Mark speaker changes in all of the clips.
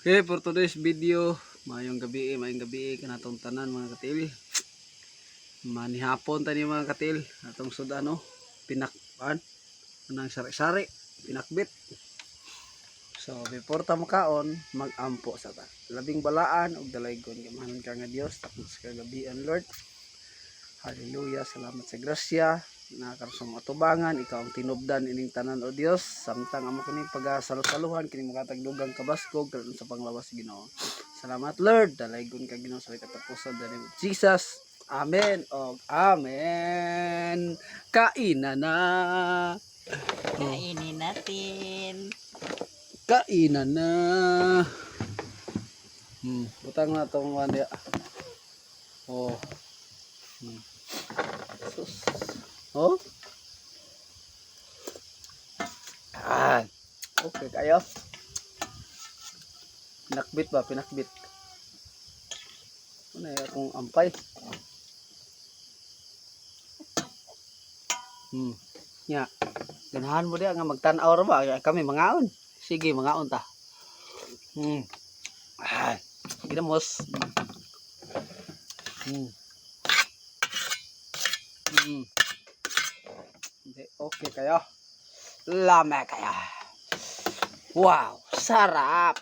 Speaker 1: Okay, for today's video, maayong gabi kanatong tanan, mga katil. Manihapon tani, mga katil, atong sudano, pinakpan, anang sari-sari, pinakbit. So, before ta makaon, magampo sa ta. Labing balaan ug dalaygon, gamahanon ka nga Dios, tapos kagabian, Lord. Hallelujah, salamat sa grasya na karon sa mga tubangan, ikaw ang tinubdan ining tanan, o Dios, samtang amo kini pagasalusaluhan kini makatag dugang kabaskog karon sa panglawas, Ginoo. Salamat, Lord, dalaygon ka, Ginoo, sa katapusan, the name of Jesus. Amen og amen. Kainan na. Oh,
Speaker 2: Kainin natin.
Speaker 1: Kainan na. Butang na tong wanda. Oh. Sus. Oh. Ah. Okay kayo. Pinakbit ba? Pinakbit. Ano yung akong ampay? Nya. Ganahan mo diya nga magtan-aw ra ba? Kami mangaon. Sige, mangaon ta. Ah, ginamos. Hindi, okay kayo. Lame kayo. Wow, sarap.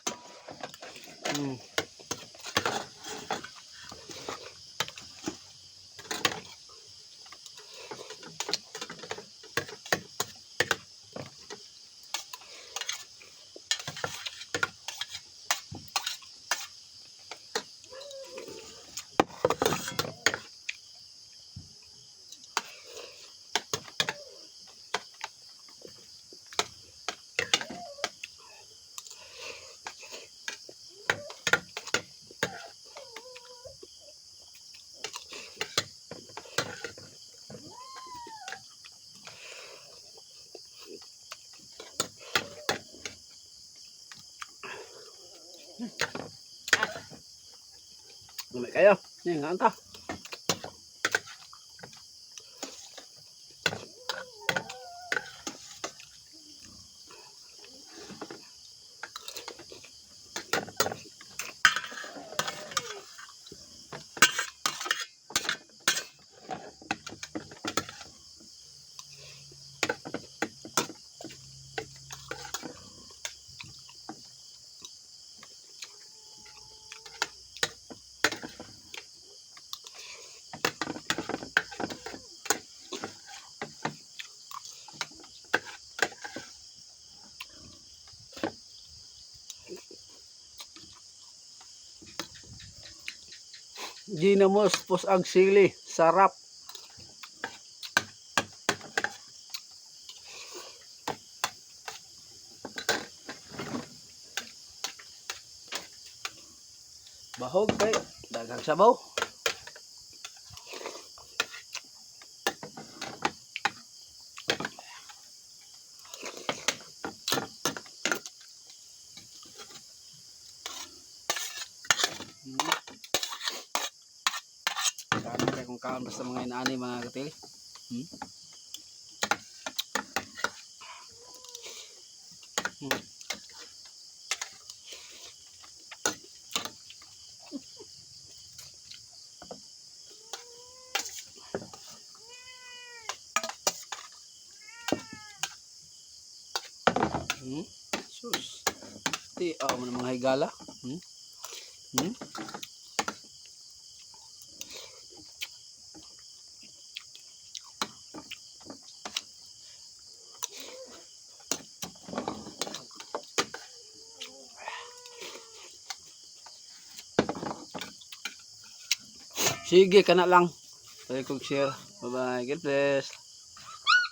Speaker 1: Lame kayo. Yan, nga ta. Ginamos pos ang sili. Sarap. Bahog kay daghang sabaw. Sarap kay kung kaon basta mga inaani, mga katil. Sus. Ti aw mo mga higala. Sige, kana lang. Like kog share. Bye bye. God bless.